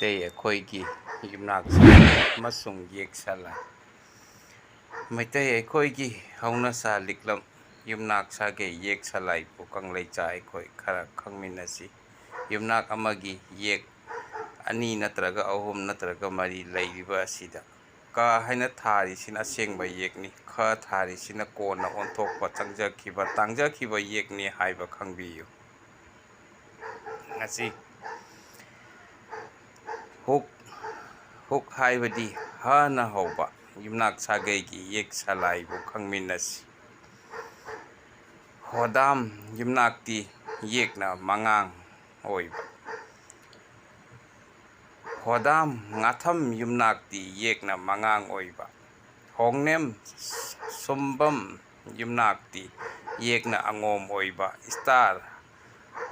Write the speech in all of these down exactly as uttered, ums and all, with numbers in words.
ꯃꯩꯇꯩ ꯑꯩꯈꯣꯏꯒꯤ ꯌꯨꯝꯅꯥꯛ ꯑꯃꯁꯨꯡ ꯌꯦꯛ ꯁꯂꯥꯏ꯫ ꯃꯩꯇꯩ ꯑꯩꯈꯣꯏꯒꯤ ꯍꯧꯅꯁꯥ ꯂꯤꯛꯂꯝ ꯌꯨꯝꯅꯥꯛ ꯁꯥꯒꯩ ꯌꯦꯛ ꯁꯂꯥꯏꯕꯨ ꯀꯪꯂꯩꯆꯥ ꯑꯩꯈꯣꯏ ꯈꯔ ꯈꯪꯃꯤꯟꯅꯁꯤ꯫ ꯌꯨꯝꯅꯥꯛ ꯑꯃꯒꯤ ꯌꯦꯛ ꯑꯅꯤ ꯅꯠꯇ꯭ꯔꯒ ꯑꯍꯨꯝ ꯅꯠꯇ꯭ꯔꯒ ꯃꯔꯤ ꯂꯩꯔꯤꯕ ꯑꯁꯤꯗ ꯀ ꯍꯥꯏꯅ ꯊꯥꯔꯤꯁꯤꯅ ꯑꯁꯦꯡꯕ ꯌꯦꯛꯅꯤ, ꯈ ꯊꯥꯔꯤꯁꯤꯅ ꯀꯣꯟꯅ ꯑꯣꯟꯊꯣꯛꯄ ꯆꯪꯖꯈꯤꯕ, ꯇꯥꯡꯖꯈꯤꯕ ꯌꯦꯛꯅꯤ ꯍꯥꯏꯕ ꯈꯪꯕꯤꯌꯨ꯫ ꯉꯁꯤ ꯍꯨꯛ, ꯍꯨꯛ ꯍꯥꯏꯕꯗꯤ ꯍꯅ ꯍꯧꯕ ꯌꯨꯝꯅꯥꯛ ꯁꯥꯒꯩꯒꯤ ꯌꯦꯛ ꯁꯂꯥꯏꯕꯨ ꯈꯪꯃꯤꯟꯅꯁꯤ꯫ ꯍꯣꯗꯥꯝ ꯌꯨꯝꯅꯥꯛꯇꯤ ꯌꯦꯛꯅ ꯃꯉꯥꯡ ꯑꯣꯏꯕ꯫ ꯍꯣꯗꯥꯝ ꯉꯥꯊꯝ ꯌꯨꯝꯅꯥꯛꯇꯤ ꯌꯦꯛꯅ ꯃꯉꯥꯡ ꯑꯣꯏꯕ꯫ ꯍꯣꯡꯅꯦꯝ ꯁꯨꯝꯕꯝ ꯌꯨꯝꯅꯥꯛꯇꯤ ꯌꯦꯛꯅ ꯑꯉꯣꯝ ꯑꯣꯏꯕ꯫ ꯏꯁꯇꯥꯔ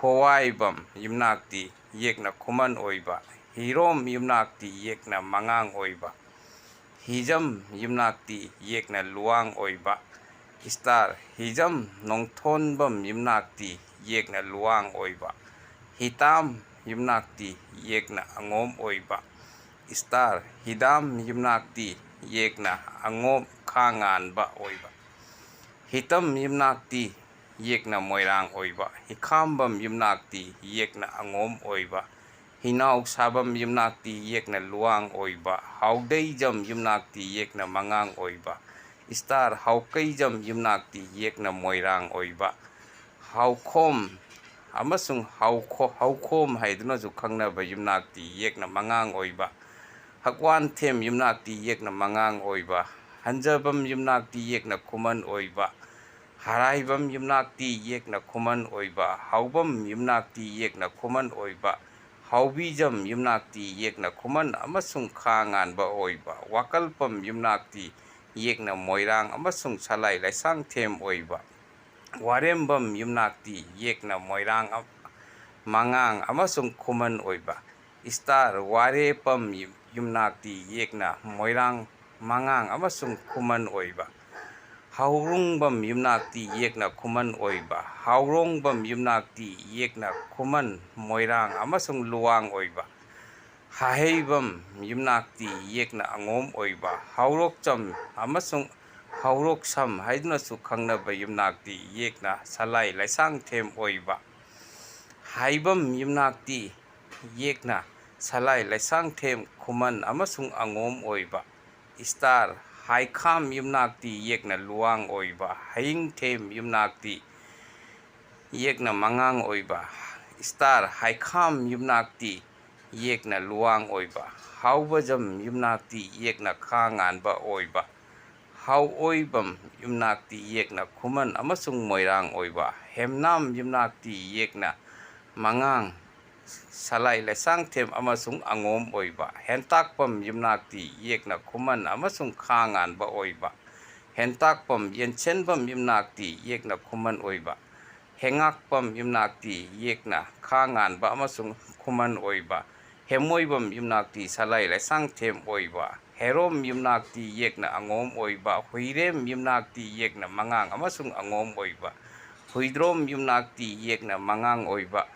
ꯍꯣꯋꯥꯏꯕꯝ ꯌꯨꯝꯅꯥꯛꯇꯤ ꯌꯦꯛꯅ ꯈꯨꯃꯟ ꯑꯣꯏꯕ꯫ ꯍꯤꯔꯣꯝ ꯌꯨꯝꯅꯥꯛꯇꯤ ꯌꯦꯛꯅ ꯃꯉꯥꯡ ꯑꯣꯏꯕ꯫ ꯍꯤꯖꯝ ꯌꯨꯝꯅꯥꯛꯇꯤ ꯌꯦꯛꯅ ꯂꯨꯋꯥꯡ ꯑꯣꯏꯕ꯫ ꯏꯁꯇꯥꯔ ꯍꯤꯖꯝ ꯅꯣꯡꯊꯣꯟꯕꯝ ꯌꯨꯝꯅꯥꯛꯇꯤ ꯌꯦꯛꯅ ꯂꯨꯋꯥꯡ ꯑꯣꯏꯕ꯫ ꯍꯤꯇꯥꯝ ꯌꯨꯝꯅꯥꯛꯇꯤ ꯌꯦꯛꯅ ꯑꯉꯣꯝ ꯑꯣꯏꯕ꯫ ꯏꯁꯇꯥꯔ ꯍꯤꯗꯥꯝ ꯌꯨꯝꯅꯥꯛꯇꯤ ꯌꯦꯛꯅ ꯑꯉꯣꯝ ꯈꯥ ꯉꯥꯟꯕ ꯑꯣꯏꯕ꯫ ꯍꯤꯇꯝ ꯌꯨꯝꯅꯥꯛꯇꯤ ꯌꯦꯛꯅ ꯃꯣꯏꯔꯥꯡ ꯑꯣꯏꯕ꯫ ꯍꯤꯈꯥꯝꯕꯝ ꯌꯨꯝꯅꯥꯛꯇꯤ ꯌꯦꯛꯅ ꯑꯉꯣꯝ ꯑꯣꯏꯕ꯫ ꯍꯤꯅꯥꯎ ꯁꯥꯕꯝ ꯌꯨꯝꯅꯥꯛꯇꯤ ꯌꯦꯛꯅ ꯂꯨꯋꯥꯡ ꯑꯣꯏꯕ꯫ ꯍꯥꯎꯗꯩꯖꯝ ꯌꯨꯝꯅꯥꯛꯇꯤ ꯌꯦꯛꯅ ꯃꯉꯥꯡ ꯑꯣꯏꯕ꯫ ꯏꯁꯇꯥꯔ ꯍꯥꯎꯀꯩꯖꯝ ꯌꯨꯝꯅꯥꯛꯇꯤ ꯌꯦꯛꯅ ꯃꯣꯏꯔꯥꯡ ꯑꯣꯏꯕ꯫ ꯍꯥꯎꯈꯣꯝ ꯑꯃꯁꯨꯡ ꯍꯥꯎꯈꯣ-, ꯍꯥꯎꯈꯣꯝ ꯍꯥꯏꯗꯨꯅꯁꯨ ꯈꯪꯅꯕ ꯌꯨꯝꯅꯥꯛꯇꯤ ꯌꯦꯛꯅ ꯃꯉꯥꯡ ꯑꯣꯏꯕ꯫ ꯍꯛꯋꯥꯟꯊꯦꯝ ꯌꯨꯝꯅꯥꯛꯇꯤ ꯌꯦꯛꯅ ꯃꯉꯥꯡ ꯑꯣꯏꯕ꯫ ꯍꯟꯖꯕꯝ ꯌꯨꯝꯅꯥꯛꯇꯤ ꯌꯦꯛꯅ ꯈꯨꯃꯟ ꯑꯣꯏꯕ꯫ ꯍꯔꯥꯏꯕꯝ ꯌꯨꯝꯅꯥꯛꯇꯤ ꯌꯦꯛꯅ ꯈꯨꯃꯟ ꯑꯣꯏꯕ꯫ ꯍꯥꯎꯕꯝ ꯌꯨꯝꯅꯥꯛꯇꯤ ꯌꯦꯛꯅ ꯈꯨꯃꯟ ꯑꯣꯏꯕ꯫ ꯍꯥꯎꯕꯤꯖꯝ ꯌꯨꯝꯅꯥꯛꯇꯤ ꯌꯦꯛꯅ ꯈꯨꯃꯟ ꯑꯃꯁꯨꯡ ꯈꯥ ꯉꯥꯟꯕ ꯑꯣꯏꯕ꯫ ꯋꯥꯀꯜꯄꯝ ꯌꯨꯝꯅꯥꯛꯇꯤ ꯌꯦꯛꯅ ꯃꯣꯏꯔꯥꯡ ꯑꯃꯁꯨꯡ ꯁꯂꯥꯏ ꯂꯥꯏꯁꯥꯡꯊꯦꯝ ꯑꯣꯏꯕ꯫ ꯋꯥꯔꯦꯝꯕꯝ ꯌꯨꯝꯅꯥꯛꯇꯤ ꯌꯦꯛꯅ ꯃꯣꯏꯔꯥꯡ ꯑꯝ-, ꯃꯉꯥꯡ ꯑꯃꯁꯨꯡ ꯈꯨꯃꯟ ꯑꯣꯏꯕ꯫ ꯏꯁꯇꯥꯔ ꯋꯥꯔꯦꯄꯝ ꯌꯨꯝ-, ꯌꯨꯝꯅꯥꯛꯇꯤ ꯌꯦꯛꯅ ꯃꯣꯏꯔꯥꯡ, ꯃꯉꯥꯡ ꯑꯃꯁꯨꯡ ꯈꯨꯃꯟ ꯑꯣꯏꯕ꯫ ꯍꯥꯎꯔꯨꯡꯕꯝ ꯌꯨꯝꯅꯥꯛꯇꯤ ꯌꯦꯛꯅ ꯈꯨꯃꯟ ꯑꯣꯏꯕ꯫ ꯍꯥꯎꯔꯣꯡꯕꯝ ꯌꯨꯝꯅꯥꯛꯇꯤ ꯌꯦꯛꯅ ꯈꯨꯃꯟ, ꯃꯣꯏꯔꯥꯡ ꯑꯃꯁꯨꯡ ꯂꯨꯋꯥꯡ ꯑꯣꯏꯕ꯫ ꯍꯥꯍꯩꯕꯝ ꯌꯨꯝꯅꯥꯛꯇꯤ ꯌꯦꯛꯅ ꯑꯉꯣꯝ ꯑꯣꯏꯕ꯫ ꯍꯥꯎꯔꯣꯛꯆꯝ ꯑꯃꯁꯨꯡ ꯍꯥꯎꯔꯣꯛꯁꯝ ꯍꯥꯏꯗꯨꯅꯁꯨ ꯈꯪꯅꯕ ꯌꯨꯝꯅꯥꯛꯇꯤ ꯌꯦꯛꯅ ꯁꯂꯥꯏ ꯂꯩꯁꯥꯡꯊꯦꯝ ꯑꯣꯏꯕ꯫ ꯍꯥꯏꯕꯝ ꯌꯨꯝꯅꯥꯛꯇꯤ ꯌꯦꯛꯅ ꯁꯂꯥꯏ ꯂꯩꯁꯥꯡꯊꯦꯝ ꯈꯨꯃꯟ ꯑꯃꯁꯨꯡ ꯑꯉꯣꯝ ꯑꯣꯏꯕ꯫ ꯏꯁꯇꯥꯔ ꯍꯥꯏꯈꯥꯝ ꯌꯨꯝꯅꯥꯛꯇꯤ ꯌꯦꯛꯅ ꯂꯨꯋꯥꯡ ꯑꯣꯏꯕ꯫ ꯍꯌꯤꯡꯊꯦꯝ ꯌꯨꯝꯅꯥꯛꯇꯤ ꯌꯦꯛꯅ ꯃꯉꯥꯡ ꯑꯣꯏꯕ꯫ ꯏꯁꯇꯥꯔ ꯍꯥꯏꯈꯥꯝ ꯌꯨꯝꯅꯥꯛꯇꯤ ꯌꯦꯛꯅ ꯂꯨꯋꯥꯡ ꯑꯣꯏꯕ꯫ ꯍꯥꯎꯕꯖꯝ ꯌꯨꯝꯅꯥꯛꯇꯤ ꯌꯦꯛꯅ ꯈꯥ ꯉꯥꯟꯕ ꯑꯣꯏꯕ꯫ ꯍꯥꯎꯑꯣꯏꯕꯝ ꯌꯨꯝꯅꯥꯛꯇꯤ ꯌꯦꯛꯅ ꯈꯨꯃꯟ ꯑꯃꯁꯨꯡ ꯃꯣꯏꯔꯥꯡ ꯑꯣꯏꯕ꯫ ꯍꯦꯝꯅꯥꯝ ꯌꯨꯝꯅꯥꯛꯇꯤ ꯌꯦꯛꯅ ꯃꯉꯥꯡ, ꯁꯂꯥꯏ ꯂꯩꯁꯥꯡꯊꯦꯝ ꯑꯃꯁꯨꯡ ꯑꯉꯣꯝ ꯑꯣꯏꯕ꯫ ꯍꯦꯟꯇꯥꯛꯄꯝ ꯌꯨꯝꯅꯥꯛꯇꯤ ꯌꯦꯛꯅ ꯈꯨꯃꯟ ꯑꯃꯁꯨꯡ ꯈꯥ ꯉꯥꯟꯕ ꯑꯣꯏꯕ꯫ ꯍꯦꯟꯇꯥꯛꯄꯝ ꯌꯦꯟꯁꯦꯟꯕꯝ ꯌꯨꯝꯅꯥꯛꯇꯤ ꯌꯦꯛꯅ ꯈꯨꯃꯟ ꯑꯣꯏꯕ꯫ ꯍꯦꯉꯥꯛꯄꯝ ꯌꯨꯝꯅꯥꯛꯇꯤ ꯌꯦꯛꯅ ꯈꯥ ꯉꯥꯟꯕ ꯑꯃꯁꯨꯡ ꯈꯨꯃꯟ ꯑꯣꯏꯕ꯫ ꯍꯦꯝꯃꯣꯏꯕꯝ ꯌꯨꯝꯅꯥꯛꯇꯤ ꯁꯂꯥꯏ ꯂꯩꯁꯥꯡꯊꯦꯝ ꯑꯣꯏꯕ꯫ ꯍꯦꯔꯣꯝ ꯌꯨꯝꯅꯥꯛꯇꯤ ꯌꯦꯛꯅ ꯑꯉꯣꯝ ꯑꯣꯏꯕ꯫ ꯍꯨꯏꯔꯦꯝ ꯌꯨꯝꯅꯥꯛꯇꯤ ꯌꯦꯛꯅ ꯃꯉꯥꯡ ꯑꯃꯁꯨꯡ ꯑꯉꯣꯝ ꯑꯣꯏꯕ꯫ ꯍꯨꯏꯗ꯭ꯔꯣꯝ ꯌꯨꯝꯅꯥꯛꯇꯤ ꯌꯦꯛꯅ ꯃꯉꯥꯡ ꯑꯣꯏꯕ꯫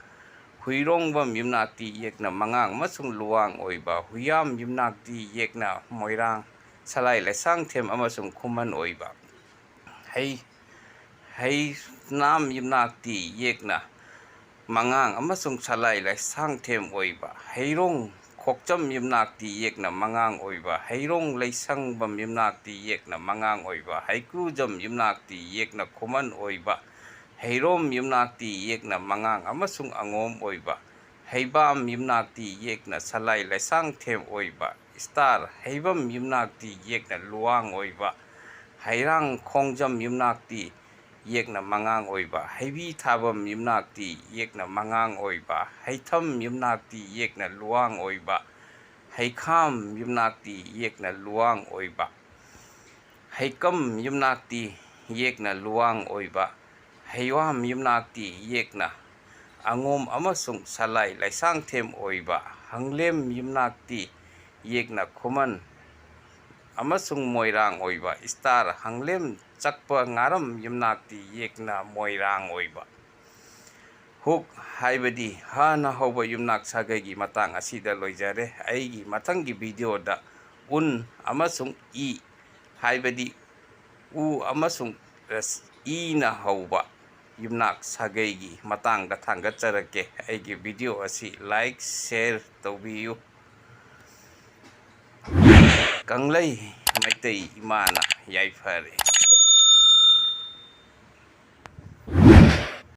ꯍꯨꯏꯔꯣꯡꯕꯝ ꯌꯨꯝꯅꯥꯛꯇꯤ ꯌꯦꯛꯅ ꯃꯉꯥꯡ ꯑꯃꯁꯨꯡ ꯂꯨꯋꯥꯡ ꯑꯣꯏꯕ꯫ ꯍꯨꯏꯌꯥꯝ ꯌꯨꯝꯅꯥꯛꯇꯤ ꯌꯦꯛꯅ ꯃꯣꯏꯔꯥꯡ, ꯁꯂꯥꯏ ꯂꯩꯁꯥꯡꯊꯦꯝ ꯑꯃꯁꯨꯡ ꯈꯨꯃꯟ ꯑꯣꯏꯕ꯫ ꯍꯩ, ꯍꯩꯅꯥꯝ ꯌꯨꯝꯅꯥꯛꯇꯤ ꯌꯦꯛꯅ ꯃꯉꯥꯡ ꯑꯃꯁꯨꯡ ꯁꯂꯥꯏ ꯂꯩꯁꯥꯡꯊꯦꯝ ꯑꯣꯏꯕ꯫ ꯍꯩꯔꯣꯡ ꯈꯣꯛꯆꯝ ꯌꯨꯝꯅꯥꯛꯇꯤ ꯌꯦꯛꯅ ꯃꯉꯥꯡ ꯑꯣꯏꯕ꯫ ꯍꯩꯔꯣꯡ ꯂꯩꯁꯪꯕꯝ ꯌꯨꯝꯅꯥꯛꯇꯤ ꯌꯦꯛꯅ ꯃꯉꯥꯡ ꯑꯣꯏꯕ꯫ ꯍꯩꯀ꯭ꯔꯨꯖꯝ ꯌꯨꯝꯅꯥꯛꯇꯤ ꯌꯦꯛꯅ ꯈꯨꯃꯟ ꯑꯣꯏꯕ꯫ ꯍꯩꯔꯣꯝ ꯌꯨꯝꯅꯥꯛꯇꯤ ꯌꯦꯛꯅ ꯃꯉꯥꯡ ꯑꯃꯁꯨꯡ ꯑꯉꯣꯝ ꯑꯣꯏꯕ꯫ ꯍꯩꯕꯥꯝ ꯌꯨꯝꯅꯥꯛꯇꯤ ꯌꯦꯛꯅ ꯁꯂꯥꯏ ꯂꯩꯁꯥꯡꯊꯦꯝ ꯑꯣꯏꯕ꯫ ꯏꯁꯇꯥꯔ ꯍꯩꯕꯝ ꯌꯨꯝꯅꯥꯛꯇꯤ ꯌꯦꯛꯅ ꯂꯨꯋꯥꯡ ꯑꯣꯏꯕ꯫ ꯍꯩꯔꯥꯡ ꯈꯣꯡꯖꯝ ꯌꯨꯝꯅꯥꯛꯇꯤ ꯌꯦꯛꯅ ꯃꯉꯥꯡ ꯑꯣꯏꯕ꯫ ꯍꯩꯕꯤ ꯊꯥꯕꯝ ꯌꯨꯝꯅꯥꯛꯇꯤ ꯌꯦꯛꯅ ꯃꯉꯥꯡ ꯑꯣꯏꯕ꯫ ꯍꯩꯊꯝ ꯌꯨꯝꯅꯥꯛꯇꯤ ꯌꯦꯛꯅ ꯂꯨꯋꯥꯡ ꯑꯣꯏꯕ꯫ ꯍꯩꯈꯥꯝ ꯌꯨꯝꯅꯥꯛꯇꯤ ꯌꯦꯛꯅ ꯂꯨꯋꯥꯡ ꯑꯣꯏꯕ꯫ ꯍꯩꯀꯝ ꯌꯨꯝꯅꯥꯛꯇꯤ ꯌꯦꯛꯅ ꯂꯨꯋꯥꯡ ꯑꯣꯏꯕ꯫ ꯍꯩꯋꯥꯝ ꯌꯨꯝꯅꯥꯛꯇꯤ ꯌꯦꯛꯅ ꯑꯉꯣꯝ ꯑꯃꯁꯨꯡ ꯁꯂꯥꯏ ꯂꯩꯁꯥꯡꯊꯦꯝ ꯑꯣꯏꯕ꯫ ꯍꯪꯂꯦꯝ ꯌꯨꯝꯅꯥꯛꯇꯤ ꯌꯦꯛꯅ ꯈꯨꯃꯟ ꯑꯃꯁꯨꯡ ꯃꯣꯏꯔꯥꯡ ꯑꯣꯏꯕ꯫ ꯏꯁꯇꯥꯔ ꯍꯪꯂꯦꯝ ꯆꯛꯄ ꯉꯥꯔꯝ ꯌꯨꯝꯅꯥꯛꯇꯤ ꯌꯦꯛꯅ ꯃꯣꯏꯔꯥꯡ ꯑꯣꯏꯕ꯫ ꯍꯨꯛ ꯍꯥꯏꯕꯗꯤ ꯍꯅ ꯍꯧꯕ ꯌꯨꯝꯅꯥꯛ ꯁꯥꯒꯩꯒꯤ ꯃꯇꯥꯡ ꯑꯁꯤꯗ ꯂꯣꯏꯖꯔꯦ꯫ ꯑꯩꯒꯤ ꯃꯊꯪꯒꯤ ꯚꯤꯗꯤꯑꯣꯗ ꯎꯟ ꯑꯃꯁꯨꯡ ꯏ ꯍꯥꯏꯕꯗꯤ ꯎ ꯑꯃꯁꯨꯡ ꯔꯁ-, ꯏꯅ ꯍꯧꯕ ꯌꯨꯝꯅꯥꯛ ꯁꯥꯒꯩꯒꯤ ꯃꯇꯥꯡꯗ ꯊꯥꯡꯒꯠꯆꯔꯛꯀꯦ꯫ ꯑꯩꯒꯤ ꯚꯤꯗꯤꯑꯣ ꯑꯁꯤ ꯂꯥꯏꯛ, ꯁꯦꯌꯔ ꯇꯧꯕꯤꯌꯨ꯫ ꯀꯪꯂꯩ ꯃꯩꯇꯩ ꯏꯃꯥꯅ ꯌꯥꯏꯐꯔꯦ꯫